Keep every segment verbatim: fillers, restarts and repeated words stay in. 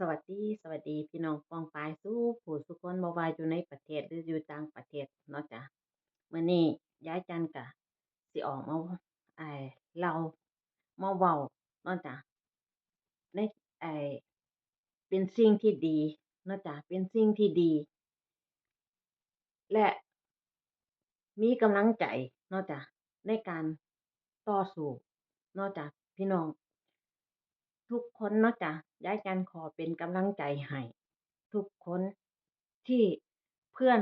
วัสดี สวัสดีพี่น้องป้องปายสู่ผู้สู่คน บ่ว่าอยู่ในประเทศหรืออยู่ต่างประเทศเนาะจ้ะ มื้อนี้ยายจันกะสิออกมา ไอ้ เล่า มาเว้าเนาะจ้ะ ใน ไอ้ เป็นสิ่งที่ดีเนาะจ้ะ เป็นสิ่งที่ดี และมีกำลังใจเนาะจ้ะ ในการต่อสู้เนาะจ้ะ พี่น้องทุกคนเนาะจ้ะ ยายจันขอเป็นกำลังใจให้ทุกคนที่เพื่อน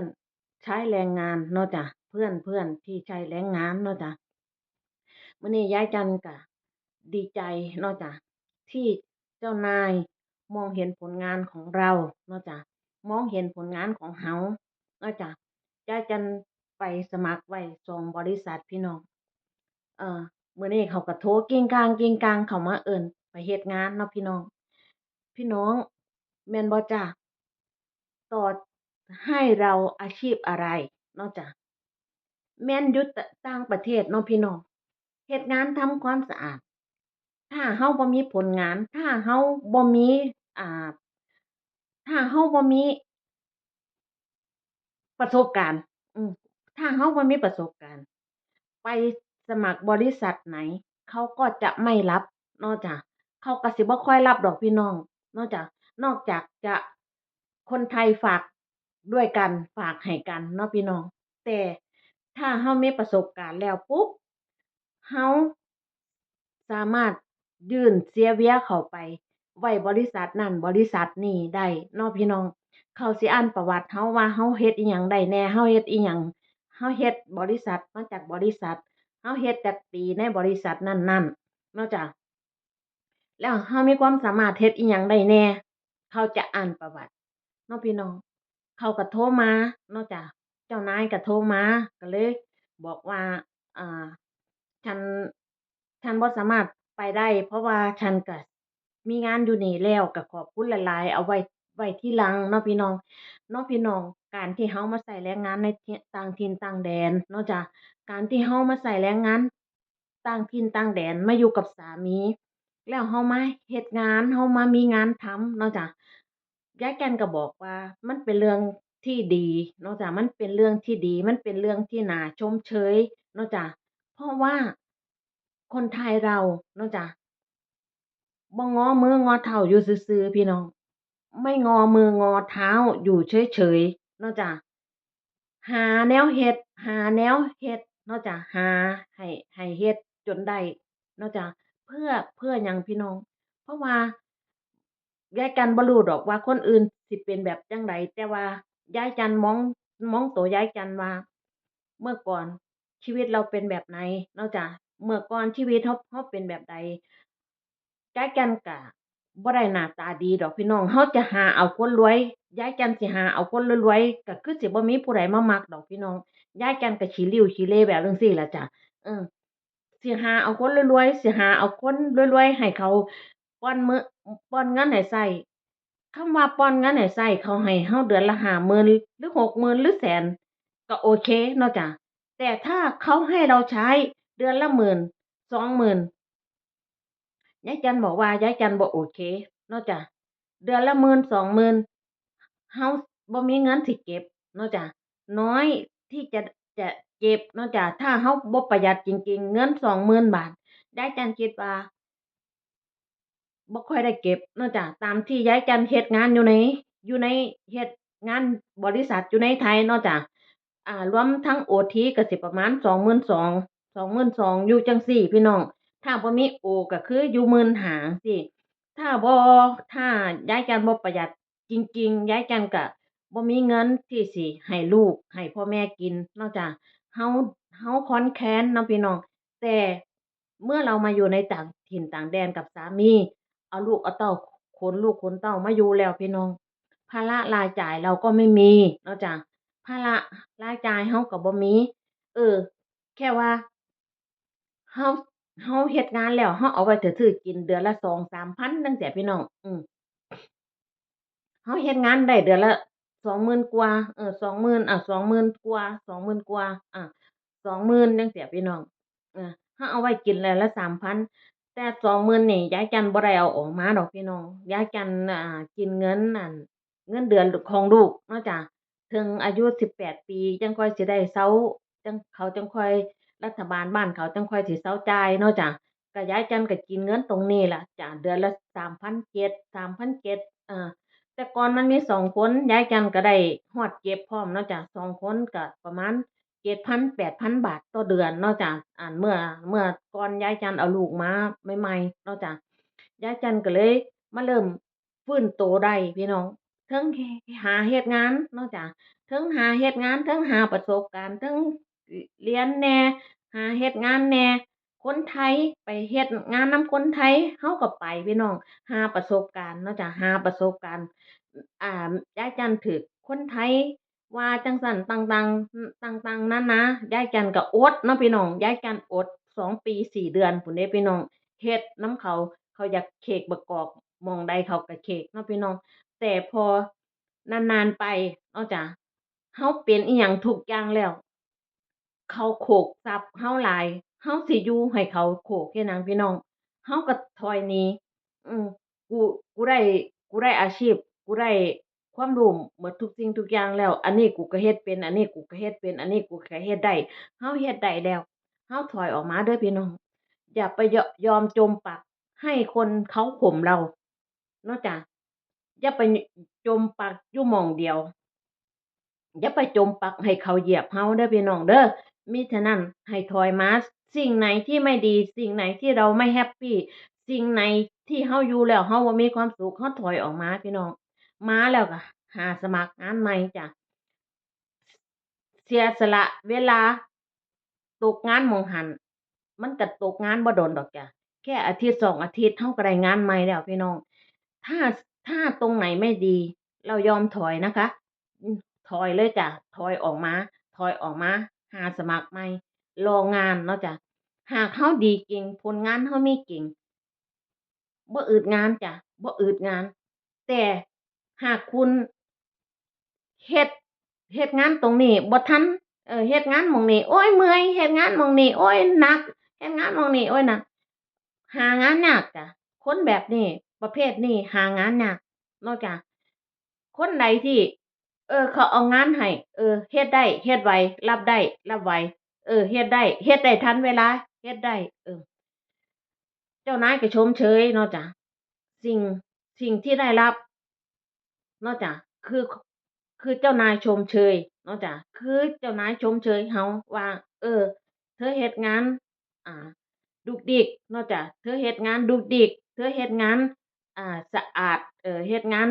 ใช้แรงงานเนาะจ้ะ เพื่อน เพื่อนที่ใช้แรงงานเนาะจ้ะ มื้อนี้ยายจันกะดีใจเนาะจ้ะ ที่เจ้านายมองเห็นผลงานของเราเนาะจ้ะ มองเห็นผลงานของเฮาเนาะจ้ะ ยายจันไปสมัครไว้สองบริษัทพี่น้อง เอ่อ มื้อนี้เขาก็โทรกิ้งก้างกิ้งก้างเข้ามาเอิ้นไปเฮ็ดงานเนาะพี่น้อง พี่น้อง แม่นบ่จ้ะ ต่อให้เราอาชีพอะไรเนาะจ้ะ แม่นอยู่ต่างประเทศเนาะพี่น้อง เฮ็ดงานทำความสะอาด ถ้าเฮาบ่มีผลงาน ถ้าเฮาบ่มี อ่า ถ้าเฮาบ่มีประสบการณ์ อืม ถ้าเฮาบ่มีประสบการณ์ ไปสมัครบริษัทไหน เขาก็จะไม่รับเนาะจ้ะ เขาก็สิบ่ค่อยรับดอกพี่น้องเนาะจ้ะ นอกจากจะคนไทยฝากด้วยกัน ฝากให้กันเนาะพี่น้อง แต่ถ้าเฮามีประสบการณ์แล้วปุ๊บ เฮาสามารถยื่นซีวีเข้าไปไว้บริษัทนั้นบริษัทนี้ได้เนาะพี่น้อง เขาสิอ่านประวัติเฮาว่าเฮาเฮ็ดอิหยังได้แหน่ เฮาเฮ็ดอิหยัง เฮาเฮ็ดบริษัทมาจากบริษัท เฮาเฮ็ดจักปีในบริษัทนั้นๆ เนาะจ้ะ แล้วเฮามีความสามารถเฮ็ดอิหยังได้แหน่ เขาจะอ่านประวัติเนาะพี่น้อง เขาก็โทรมาเนาะจ้ะ เจ้านายก็โทรมา ก็เลยบอกว่า อ่า ฉัน ฉันบ่สามารถไปได้ เพราะว่าฉันก็มีงานอยู่นี่แล้ว ก็ขอบคุณหลายๆ เอาไว้ ไว้ทีหลังเนาะพี่น้อง เนาะพี่น้อง การที่เฮามาใช้แรงงานในที่ ต่างถิ่นต่างแดนเนาะจ้ะ การที่เฮามาใช้แรงงานต่างถิ่นต่างแดน มาอยู่กับสามี แล้วเฮามาเฮ็ดงาน เฮามามีงานทำเนาะจ้ะ ยายแก่นก็บอกว่ามันเป็นเรื่องที่ดีเนาะจ้ะ มันเป็นเรื่องที่ดี มันเป็นเรื่องที่น่าชมเชยเนาะจ้ะ เพราะว่าคนไทยเราเนาะจ้ะ บ่งอมืองอเท้าอยู่ซื่อๆ พี่น้อง ไม่งอมืองอเท้าอยู่เฉยๆ เนาะจ้ะ หาแนวเฮ็ด หาแนวเฮ็ดเนาะจ้ะ หาให้ ให้เฮ็ดจนได้เนาะจ้ะ เพื่อ เพื่อหยังพี่น้อง เพราะว่า ยายจันบ่รู้ดอกว่าคนอื่นสิเป็นแบบจั่งใด แต่ว่ายายจันมอง มองตัวยายจันว่า เมื่อก่อนชีวิตเราเป็นแบบไหนเนาะจ้ะ เมื่อก่อนชีวิตเฮา เฮาเป็นแบบใด ยายจันก็บ่ได้หน้าตาดีดอกพี่น้อง เฮาจะหาเอาคนรวย ยายจันสิหาเอาคนรวยๆ ก็คือสิบ่มีผู้ใดมามักดอกพี่น้อง ยายจันก็ขี้ริ้วขี้เหร่แบบจั่งซี้ล่ะจ้ะ เออ สิหาเอาคนรวยๆ สิหาเอาคนรวยๆ ให้เขาป้อนมื้อ ป้อนเงินให้ใช้ คำว่าป้อนเงินให้ใช้ เขาให้เฮาเดือนละห้าหมื่น หรือหกหมื่น หรือแสน ก็โอเคเนาะจ้ะ แต่ถ้าเขาให้เราใช้เดือนละหมื่น สองหมื่น ยายจันบอกว่ายายจันบ่โอเคเนาะจ้ะ เดือนละหมื่น สองหมื่น เฮาบ่มีเงินสิเก็บเนาะจ้ะ น้อยที่จะ จะเก็บเนาะจ้ะ ถ้าเฮาบ่ประหยัดจริงๆ เงินสองหมื่นบาท ยายจันคิดว่า บ่ค่อยได้เก็บเนาะจ้ะ ตามที่ยายจันเฮ็ดงานอยู่ใน อยู่ใน เฮ็ดงานบริษัทอยู่ในไทยเนาะจ้ะ อ่า รวมทั้งโอทีก็สิประมาณสองหมื่นสอง สองหมื่นสอง อยู่จั่งซี้พี่น้อง ถ้าบ่มีโอก็คืออยู่หมื่นห้าซี้ ถ้าบ่ ถ้ายายจันบ่ประหยัดจริงๆ ยายจันก็บ่มีเงินที่สิให้ลูกให้พ่อแม่กินเนาะจ้ะ เฮา เฮาคลอนแคลนเนาะพี่น้อง แต่เมื่อเรามาอยู่ในต่างถิ่นต่างแดนกับสามี เอาลูกเอาเต้า ขนลูกขนเต้ามาอยู่แล้วพี่น้อง ภาระรายจ่ายเราก็ไม่มีเนาะจ้ะ ภาระรายจ่ายเฮาก็บ่มี เออ แค่ว่า เฮา เฮาเฮ็ดงานแล้ว เฮาเอาไว้ซื้อๆ กินเดือนละสองสามพันจั่งซี้พี่น้อง อืม เฮาเฮ็ดงานได้เดือนละสองหมื่นกว่า เออ สองหมื่น อ่ะ สองหมื่นกว่า สองหมื่นกว่า อ่ะ สองหมื่นจั่งซี้พี่น้อง เออ เฮาเอาไว้กินเดือนละสามพัน แต่สองหมื่นนี่ยายจันบ่ได้เอาออกมาดอกพี่น้อง ยายจัน อ่า กินเงิน อัน เงินเดือนของลูกเนาะจ้ะ ถึงอายุสิบแปดปีจั่งค่อยสิได้เซา จั่ง เขาจั่งค่อย รัฐบาลบ้านเขาจั่งค่อยสิเซาจ่ายเนาะจ้ะ ก็ยายจันก็กินเงินตรงนี้ล่ะจ้ะ เดือนละสามพันเจ็ด สามพันเจ็ด เอ่อ แต่ก่อนมันมีสองคน ยายจันก็ได้ฮอดเจ็บพร้อมเนาะจ้ะ สองคนก็ประมาณเจ็ดพัน แปดพันบาทต่อเดือนเนาะจ้ะ อันเมื่อ เมื่อก่อนยายจันเอาลูกมาใหม่ๆเนาะจ้ะ ยายจันก็เลยมาเริ่ม ฟื้นโตได้พี่น้อง เทิงหาเฮ็ดงานเนาะจ้ะ เทิงหาเฮ็ดงาน เทิงหาประสบการณ์ เทิงเรียนแหน่ หาเฮ็ดงานแหน่ คนไทย ไปเฮ็ดงานนำคนไทย เฮาก็ไปพี่น้อง หาประสบการณ์เนาะจ้ะ หาประสบการณ์ อ่า ยายจันถืกคนไทย ว่าจั่งซั้น ต่างๆ ต่างๆ นานา ยายจันก็อดเนาะพี่น้อง ยายจันอดสองปีสี่เดือนพู้นเด้พี่น้อง เฮ็ดนำเขา เขาอยากเขกบักกอกหม่องใดเขาก็เขกเนาะพี่น้อง แต่พอนานๆ ไปเนาะจ้ะ เฮาเป็นอิหยังทุกอย่างแล้ว เขาโขกทรัพย์เฮาหลาย เฮาสิอยู่ให้เขาโขกเฮ็ดหยังพี่น้อง เฮาก็ถอยหนี อืม กู กูได้ กูได้อาชีพ กูได้ความรู้หมดทุกสิ่งทุกอย่างแล้ว อันนี้กูก็เฮ็ดเป็น อันนี้กูก็เฮ็ดเป็น อันนี้กูก็เฮ็ดได้ เฮาเฮ็ดได้แล้ว เฮาถอยออกมาเด้อพี่น้อง อย่าไปยอ- ยอมจมปักให้คนเขาข่มเรา เนาะจ้ะ อย่าไปจมปักอยู่หม่องเดียว อย่าไปจมปักให้เขาเหยียบเฮาเด้อพี่น้องเด้อ มิฉะนั้นให้ถอยมา สิ่งไหนที่ไม่ดี สิ่งไหนที่เราไม่แฮปปี้ สิ่งไหนที่เฮาอยู่แล้วเฮาบ่มีความสุข เฮาถอยออกมาพี่น้อง มาแล้วก็หาสมัครงานใหม่จ้ะ เสียสละเวลา ตกงานหม่องหั้น มันก็ตกงานบ่โดนดอกจ้ะ แค่อาทิตย์สองอาทิตย์เฮาก็ได้งานใหม่แล้วพี่น้อง ถ้า ถ้าตรงไหนไม่ดี เรายอมถอยนะคะ อืม ถอยเลยจ้ะ ถอยออกมา ถอยออกมา หาสมัครใหม่ รองานเนาะจ้ะ หากเฮาดีจริง ผลงานเฮามีจริง บ่อึดงานจ้ะ บ่อึดงาน แต่หากคุณเฮ็ด เฮ็ดงานตรงนี้บ่ทัน เอ่อ เฮ็ดงานหม่องนี้ โอ๊ย เมื่อย เฮ็ดงานหม่องนี้ โอ๊ย หนัก เฮ็ดงานหม่องนี้ โอ๊ย หนัก หางานยากจ้ะ คนแบบนี้ ประเภทนี้หางานยากเนาะจ้ะ คนใดที่ เออ เขาเอางานให้ เออ เฮ็ดได้ เฮ็ดไหว รับได้ รับไหว เออ เฮ็ดได้ เฮ็ดได้ทันเวลา เฮ็ดได้ เออ เจ้านายก็ชมเชยเนาะจ้ะ สิ่ง สิ่งที่ได้รับเนาะจ้ะ คือ คือเจ้านายชมเชยเนาะจ้ะ คือเจ้านายชมเชยเฮาว่า เออ เธอเฮ็ดงาน อ่า ดุกดิกเนาะจ้ะ เธอเฮ็ดงานดุกดิก เธอเฮ็ดงาน อ่า สะอาด เอ่อ เฮ็ดงาน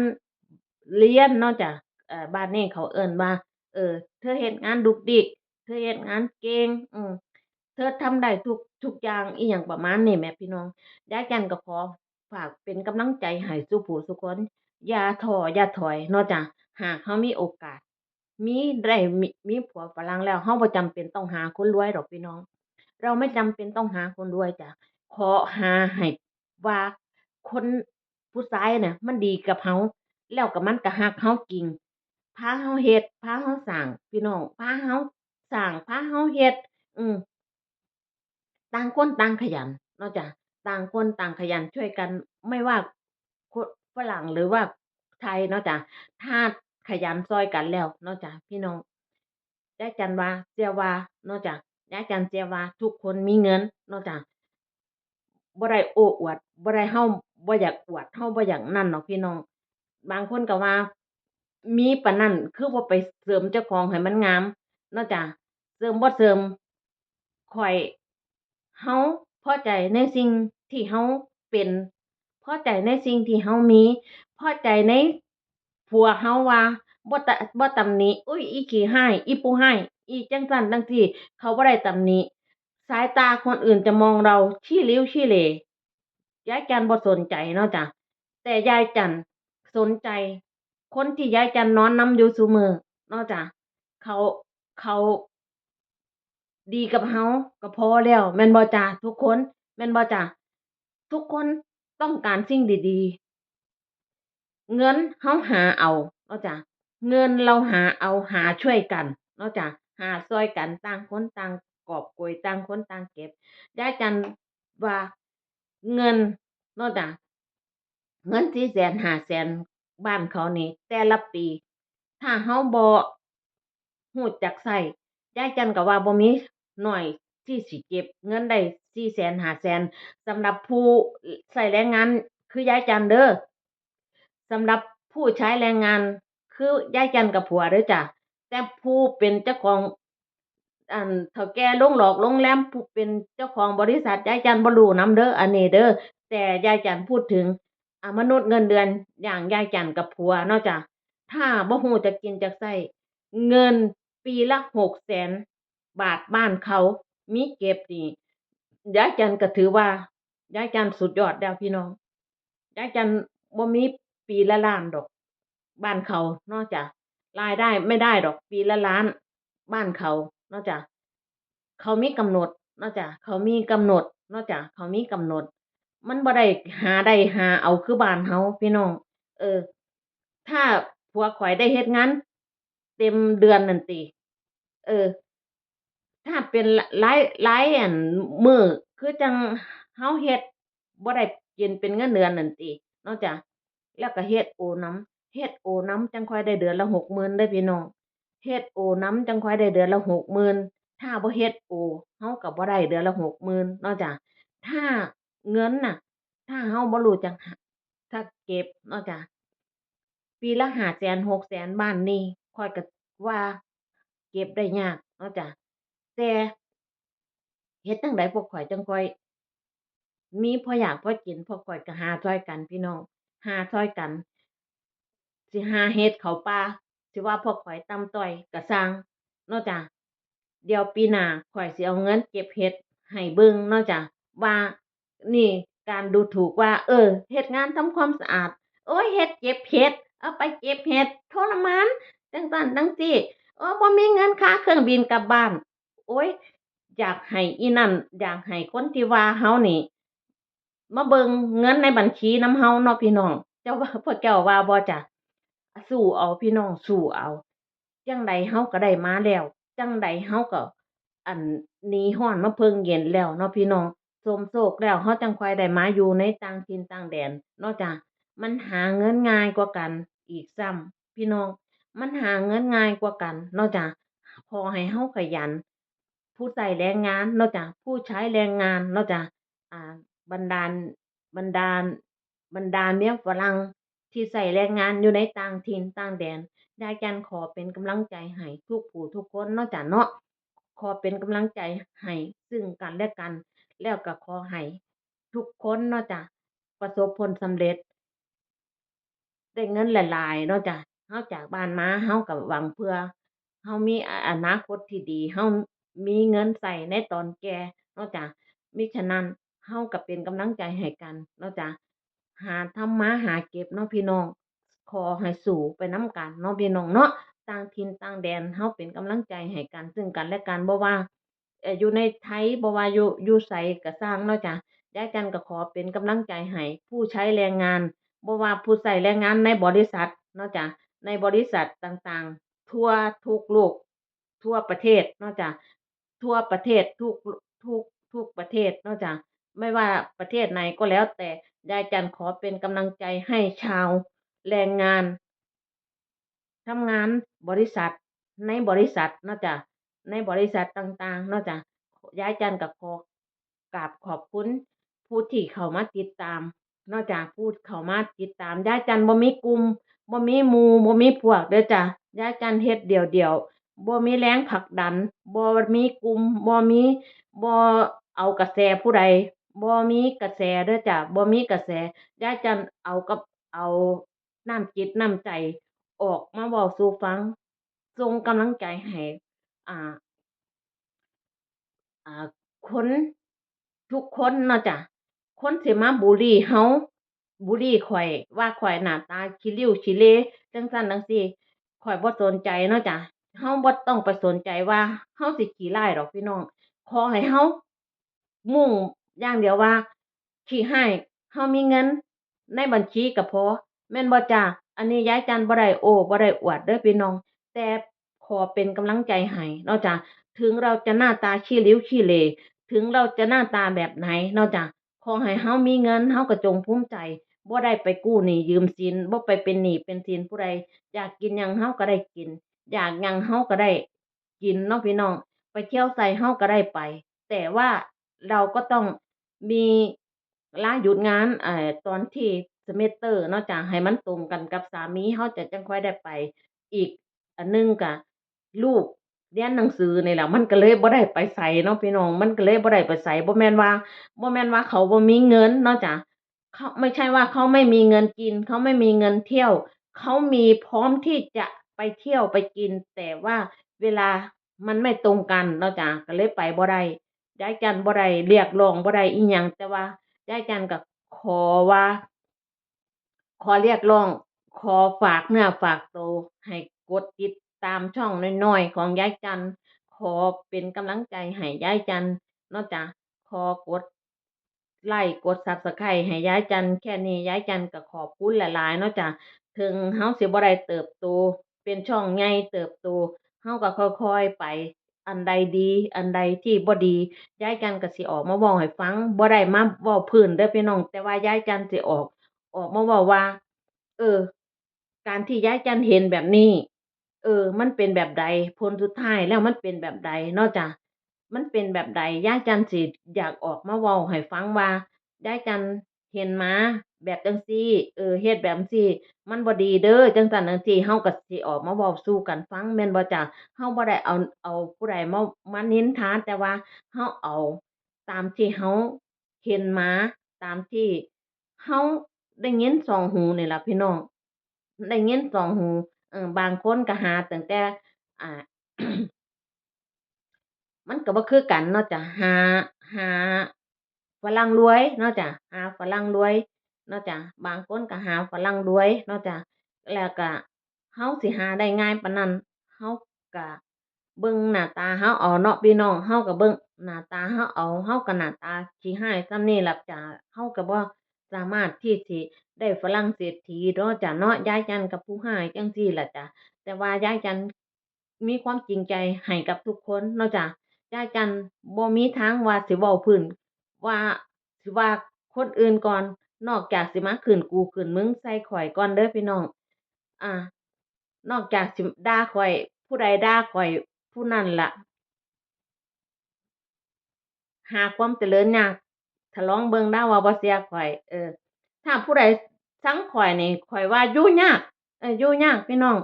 เรียนเนาะจ้ะ เอ่อ บ้านนี้เขาเอิ้นว่า เออ เธอเฮ็ดงานดุกดิก เธอเฮ็ดงานเก่ง อืม เธอทำได้ทุก ทุกอย่าง อิหยังประมาณนี้แหมพี่น้อง ยายจันก็ขอฝากเป็นกำลังใจให้สู่ผู้สู่คน อย่าท้อ อย่าถอยเนาะจ้ะ หากเฮามีโอกาส มีได้ มี มีผัวฝรั่งแล้ว เฮาบ่จำเป็นต้องหาคนรวยดอกพี่น้อง เราไม่จำเป็นต้องหาคนรวยจ้ะ ขอหาให้ว่าคน ผู้ชายน่ะ มันดีกับเฮา แล้วก็มันก็ฮักเฮาจริง พาเฮาเฮ็ด พาเฮาสร้าง พี่น้อง พาเฮาสร้าง พาเฮาเฮ็ด อืม ต่างคนต่างขยันเนาะจ้ะ ต่างคนต่างขยันช่วยกัน ไม่ว่าคนฝรั่งหรือว่าไทยเนาะจ้ะ ถ้าขยันซ่อยกันแล้วเนาะจ้ะ พี่น้อง ยายจันว่า เชื่อว่าเนาะจ้ะ ยายจันเชื่อว่าทุกคนมีเงินเนาะจ้ะ บ่ได้โอ้อวด บ่ได้ เฮาบ่อยากอวด เฮาบ่อยากนั่นดอกพี่น้อง บางคนก็ว่า มีปานนั้น คือบ่ไปเสริมเจ้าของให้มันงามเนาะจ้ะ เสริมบ่เสริม ข้อย เฮาพอใจในสิ่งที่เฮาเป็น พอใจในสิ่งที่เฮามี พอใจในผัวเฮาว่า บ่ตะ- บ่ตำหนิ อุ๊ย อีขี้ฮ้าย อีผู้ฮ้าย อีจั่งซั้นจั่งซี้ เขาบ่ได้ตำหนิ สายตาคนอื่นจะมองเราขี้ริ้วขี้เหร่ ยายจันบ่สนใจเนาะจ้ะ แต่ยายจันสนใจ คนที่ยายจันนอนนำอยู่ซุมื้อเนาะจ้ะ เขา เขาดีกับเฮาก็พอแล้ว แม่นบ่จ้ะทุกคน แม่นบ่จ้ะ ทุกคนต้องการสิ่งดีๆ เงินเฮาหาเอาเนาะจ้ะ เงินเราหาเอา หาช่วยกันเนาะจ้ะ หาซ่อยกัน ต่างคนต่างกอบโกย ต่างคนต่างเก็บ ยายจันว่า เงินเนาะจ้ะ เงินสี่แสนห้าแสนบ้านเขานี่แต่ละปี ถ้าเฮาบ่รู้จักใช้ ยายจันก็ว่าบ่มีน้อยที่สิเก็บเงินได้สี่แสนห้าแสน สำหรับผู้ใช้แรงงานคือยายจันเด้อ สำหรับผู้ใช้แรงงานคือยายจันกับผัวเด้อจ้ะ แต่ผู้เป็นเจ้าของ อันเฒ่าแก่โรงหลอกโรงแรม ผู้เป็นเจ้าของบริษัท ยายจันบ่รู้นำเด้อ อันนี้เด้อ แต่ยายจันพูดถึง อ่ะ มนุษย์เงินเดือนอย่างยายจันกับผัวเนาะจ้ะ ถ้าบ่รู้จักกินจักใช้ เงินปีละหกแสนบาทบ้านเขามีเก็บนี่ ยายจันก็ถือว่ายายจันสุดยอดแล้วพี่น้อง ยายจันบ่มีปีละล้านดอก บ้านเขาเนาะจ้ะ รายได้ไม่ได้ดอกปีละล้าน บ้านเขาเนาะจ้ะ เขามีกำหนดเนาะจ้ะ เขามีกำหนดเนาะจ้ะ เขามีกำหนด มันบ่ได้หาได้หาเอาคือบ้านเฮาพี่น้อง เออ ถ้าผัวข่อยได้เฮ็ดงานเต็มเดือนนั่นติ เออ ถ้าเป็นหลาย หลายอันมื้อ คือจั่งเฮาเฮ็ดบ่ได้กินเป็นเงินเดือนนั่นติ เนาะจ้ะ แล้วก็เฮ็ดโอนำ เฮ็ดโอนำจั่งค่อยได้เดือนละหกหมื่นเด้อพี่น้อง เฮ็ดโอนำจั่งค่อยได้เดือนละหกหมื่น ถ้าบ่เฮ็ดโอ เฮาก็บ่ได้เดือนละหกหมื่นเนาะจ้ะ ถ้าเงินน่ะ ถ้าเฮาบ่รู้จักหา ถ้าเก็บเนาะจ้ะ ปีละห้าแสน หกแสน บ้านนี่ ข้อยก็ว่าเก็บได้ยากเนาะจ้ะ แต่เฮ็ดจั่งใดพวกข้อยจั่งค่อยมีพออยากพอกิน พวกข้อยก็หาซ่อยกันพี่น้อง หาซ่อยกัน สิหาเฮ็ดเข้าป่า สิว่าพวกข้อยต่ำต้อยก็ซ่างเนาะจ้ะ เดี๋ยวปีหน้าข้อยสิเอาเงินเก็บเห็ดให้เบิ่งเนาะจ้ะ ว่านี่การดูถูกว่า เออ เฮ็ดงานทำความสะอาด โอ้ย เฮ็ดเก็บเห็ด เอาไปเก็บเห็ด ทรมาน จั่งซั้นจั่งซี้ โอ้ บ่มีเงินค่าเครื่องบินกลับบ้าน โอ้ย อยากให้อีนั่น อยากให้คนที่ว่าเฮานี่ มาเบิ่งเงินในบัญชีนำเฮาเนาะพี่น้อง เจ้าว่า พวกเจ้าว่าบ่จ้ะ สู้เอาพี่น้อง สู้เอา จั่งใดเฮาก็ได้มาแล้ว จั่งใดเฮาก็ อัน หนีร้อนมาเพิ่งเย็นแล้วเนาะพี่น้อง สมโชคแล้วเฮาจั่งค่อยได้มาอยู่ในต่างถิ่นต่างแดนเนาะจ้ะ มันหาเงินง่ายกว่ากันอีกซ้ำพี่น้อง มันหาเงินง่ายกว่ากันเนาะจ้ะ ขอให้เฮาขยัน ผู้ใช้แรงงานเนาะจ้ะ ผู้ใช้แรงงานเนาะจ้ะ อ่า บรรดา บรรดา บรรดาเมียฝรั่งที่ใช้แรงงานอยู่ในต่างถิ่นต่างแดน ยายจันขอเป็นกำลังใจให้ทุกผู้ทุกคนเนาะจ้ะเนาะ ขอเป็นกำลังใจให้ซึ่งกันและกัน แล้วก็ขอให้ทุกคนเนาะจ้ะ ประสบผลสำเร็จ ได้เงินหลายๆเนาะจ้ะ เฮาจากบ้านมา เฮาก็หวังเพื่อ เฮามีอนาคตที่ดี เฮามีเงินใช้ในตอนแก่เนาะจ้ะ มิฉะนั้นเฮาก็เป็นกำลังใจให้กันเนาะจ้ะ หาทำมาหาเก็บเนาะพี่น้อง ขอให้สู้ไปนำกันเนาะพี่น้องเนาะ ต่างถิ่นต่างแดน เฮาเป็นกำลังใจให้กันซึ่งกันและกัน บ่ว่า เอ่อ อยู่ในไทย บ่ว่าอยู่ อยู่ไสก็ซ่างเนาะจ้ะ ยายจันก็ขอเป็นกำลังใจให้ผู้ใช้แรงงาน บ่ว่าผู้ใช้แรงงานในบริษัทเนาะจ้ะ ในบริษัทต่างๆ ทั่วทุกโลก ทั่วประเทศเนาะจ้ะ ทั่วประเทศ ทุก ทุก ทุกประเทศเนาะจ้ะ ไม่ว่าประเทศไหนก็แล้วแต่ ยายจันขอเป็นกำลังใจให้ชาวแรงงาน ทำงานบริษัท ในบริษัทเนาะจ้ะ ในบริษัทต่างๆเนาะจ้ะ ยายจันก็ขอกราบขอบคุณผู้ที่เข้ามาติดตามเนาะจ้ะ ผู้เข้ามาติดตาม ยายจันบ่มีกลุ่ม บ่มีหมู่ บ่มีพวกเด้อจ้ะ ยายจันเฮ็ดเดี่ยวๆ บ่มีแรงผลักดัน บ่มีกลุ่ม บ่มี บ่เอากระแสผู้ใด บ่มีกระแสเด้อจ้ะ บ่มีกระแส ยายจันเอากับ เอาน้ำจิตน้ำใจออกมาเว้าสู่ฟัง ส่งกำลังใจให้ อ่า อ่า คนทุกคนเนาะจ้ะ คนสิมาบูลลีเฮา บูลลีข้อย ว่าข้อยหน้าตาขี้ริ้วขี้เหร่ จั่งซั้นจั่งซี้ ข้อยบ่สนใจเนาะจ้ะ เฮาบ่ต้องไปสนใจว่าเฮาสิขี้ร้ายดอกพี่น้อง ขอให้เฮา มุ่งอย่างเดียวว่า ขี้ฮ้าย เฮามีเงินในบัญชีก็พอ แม่นบ่จ้า อันนี้ยายจันบ่ได้โอ้ บ่ได้อวดเด้อพี่น้อง แต่ขอเป็นกำลังใจให้เนาะจ้า ถึงเราจะหน้าตาขี้ริ้วขี้เหร่ ถึงเราจะหน้าตาแบบไหนเนาะจ้า ขอให้เฮามีเงิน เฮาก็จงภูมิใจ บ่ได้ไปกู้หนี้ยืมสิน บ่ไปเป็นหนี้เป็นสินผู้ใด อยากกินหยังเฮาก็ได้กิน อยากหยังเฮาก็ได้กินเนาะพี่น้อง ไปเที่ยวไสเฮาก็ได้ไป แต่ว่าเราก็ต้องมีลาหยุดงาน เอ่อ ตอนที่เซเมสเตอร์เนาะจ้ะ ให้มันตรงกันกับสามี เฮาจะจั่งค่อยได้ไป อีกอันหนึ่งก็ ลูกเรียนหนังสือนี่แหละ มันก็เลยบ่ได้ไปไสเนาะพี่น้อง มันก็เลยบ่ได้ไปไส บ่แม่นว่า บ่แม่นว่าเขาบ่มีเงินเนาะจ้ะ เขา ไม่ใช่ว่าเขาไม่มีเงินกิน เขาไม่มีเงินเที่ยว เขามีพร้อมที่จะไปเที่ยวไปกิน แต่ว่าเวลามันไม่ตรงกันเนาะจ้ะ ก็เลยไปบ่ได้ ยายจันบ่ได้เรียกร้อง บ่ได้อิหยัง แต่ว่ายายจันก็ขอว่า ขอเรียกร้อง ขอฝากเนื้อฝากตัว ให้กดติดตามช่องน้อยๆของยายจัน ขอเป็นกำลังใจให้ยายจันเนาะจ้ะ ขอกดไลก์ กดซับสไครบ์ให้ยายจันแค่นี้ ยายจันก็ขอบคุณหลายๆเนาะจ้ะ ถึงเฮาสิบ่ได้เติบโต เป็นช่องใหญ่เติบโต เฮาก็ค่อยๆไป อันใดดี อันใดที่บ่ดี ยายจันก็สิออกมาเว้าให้ฟัง บ่ได้มาเว้าพื้นเด้อพี่น้อง แต่ว่ายายจันสิออก ออกมาเว้าว่า เออ การที่ยายจันเห็นแบบนี้ เออ มันเป็นแบบใด ผลสุดท้ายแล้วมันเป็นแบบใดเนาะจ้ะ มันเป็นแบบใด ยายจันสิอยากออกมาเว้าให้ฟังว่า ยายจันเห็นหมาแบบจั่งซี้ เออ เฮ็ดแบบจั่งซี้ มันบ่ดีเด้อ จั่งซั้นจั่งซี้ เฮาก็สิออกมาเว้าสู่กันฟัง แม่นบ่จ้ะ เฮาบ่ได้เอา เอาผู้ใดมา มานินทา แต่ว่าเฮาเอาตามที่เฮาเห็นมา ตามที่เฮาได้ยินสองหูนี่ล่ะพี่น้อง ได้ยินสองหู เออ บางคนก็หาตั้งแต่ อ่า มันก็บ่คือกันเนาะจ้ะ หา หาฝรั่งรวยเนาะจ้ะ หาฝรั่งรวยเนาะจ้ะ บางคนก็หาฝรั่งรวยเนาะจ้ะ แล้วก็เฮาสิหาได้ง่ายปานนั้น เฮาก็เบิ่งหน้าตาเฮาเอาเนาะพี่น้อง เฮาก็เบิ่งหน้าตาเฮาเอา เฮาก็หน้าตาขี้ฮ้ายส่ำนี้ล่ะจ้ะ เฮาก็บ่สามารถที่สิได้ฝรั่งเศรษฐีเนาะจ้ะเนาะ ยายจันก็ผู้ฮ้ายจั่งซี้ล่ะจ้ะ แต่ว่ายายจัน มีความจริงใจให้กับทุกคนเนาะจ้ะ ยายจันบ่มีทางว่าสิเว้าพื้น ว่าสิว่าคนอื่นก่อน นอกจากสิมาขึ้นกูขึ้นมึงใส่ข้อยก่อนเด้อพี่น้อง อ่า นอกจากสิด่าข้อย ผู้ใดด่าข้อยผู้นั้นล่ะ หาความเจริญยาก ถ้าลองเบิ่งเด้อว่าบ่เชื่อข้อย เออ ถ้าผู้ใดซังข้อยนี่ ข้อยว่าอยู่ยาก เออ อยู่ยากพี่น้อง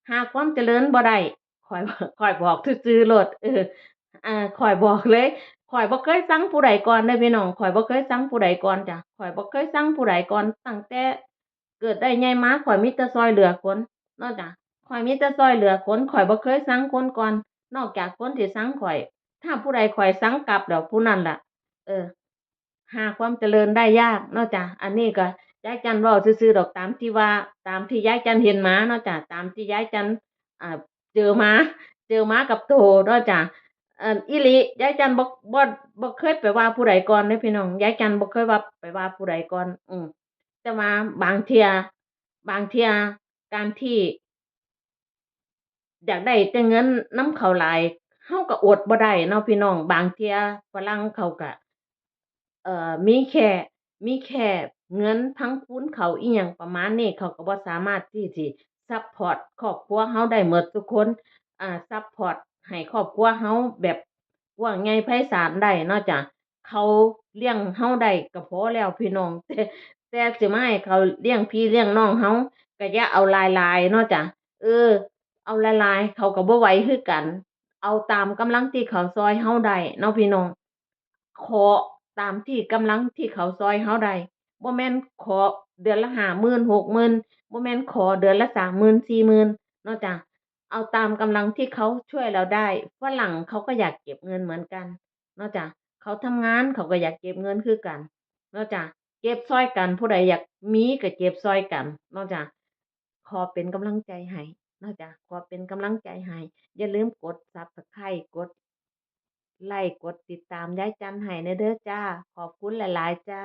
หาความเจริญบ่ได้ ข้อย ข้อยบอกซื่อๆโลด เออ อ่า ข้อยบอกเลย ข้อยบ่เคยซังผู้ใดก่อนเด้อพี่น้อง ข้อยบ่เคยซังผู้ใดก่อนจ้ะ ข้อยบ่เคยซังผู้ใดก่อน ตั้งแต่ เกิดได้ใหญ่มาข้อยมีแต่ซ่อยเหลือคนเนาะจ้ะ ข้อยมีแต่ซ่อยเหลือคน ข้อยบ่เคยซังคนก่อน นอกจากคนที่ซังข้อย ถ้าผู้ใดข้อยซังกลับแล้วผู้นั้นล่ะ เออ หาความเจริญได้ยากเนาะจ้ะ อันนี้ก็ยายจันเว้าซื่อๆดอก ตามที่ว่า ตามที่ยายจันเห็นมาเนาะจ้ะ ตามที่ยายจัน อ่า เจอมา เจอมากับโตเนาะจ้ะ เอ่อ อีหลี ยายจันบ่ บ่ บ่เคยไปว่าผู้ใดก่อนเด้อพี่น้อง ยายจันบ่เคยว่าไปว่าผู้ใดก่อน อืม แต่ว่าบางเทื่อ บางเทื่อการที่อยากได้แต่เงินนำเขาหลาย เฮาก็อดบ่ได้เนาะพี่น้อง บางเทื่อฝรั่งเขาก็ เอ่อ มีแค่ มีแค่เงินพังคูณเขาอิหยังประมาณนี้ เขาก็บ่สามารถที่สิซัปพอร์ตครอบครัวเฮาได้หมดทุกคน อ่า ซัปพอร์ตให้ครอบครัวเฮาแบบกว้างใหญ่ไพศาลได้เนาะจ้ะ เขาเลี้ยงเฮาได้ก็พอแล้วพี่น้อง แต่ แต่สิมาให้เขาเลี้ยงพี่เลี้ยงน้องเฮา ก็อย่าเอาหลายๆเนาะจ้ะ เออ เอาหลายๆ เขาก็บ่ไหวคือกัน เอาตามกำลังที่เขาซ่อยเฮาได้เนาะพี่น้อง ขอตามที่กำลังที่เขาซ่อยเฮาได้ บ่แม่นขอเดือนละห้าหมื่น หกหมื่น บ่แม่นขอเดือนละสามหมื่น สี่หมื่น เนาะจ้ะ เอาตามกำลังที่เขาช่วยเราได้ ฝรั่งเขาก็อยากเก็บเงินเหมือนกันเนาะจ้ะ เขาทำงานเขาก็อยากเก็บเงินคือกันเนาะจ้ะ เก็บซ่อยกัน ผู้ใดอยากมีก็เก็บซ่อยกันเนาะจ้ะ ขอเป็นกำลังใจให้เนาะจ้ะ ขอเป็นกำลังใจให้ อย่าลืมกด Subscribe กดไลก์ กดติดตามยายจันให้แหน่เด้อจ้า ขอบคุณหลายๆจ้า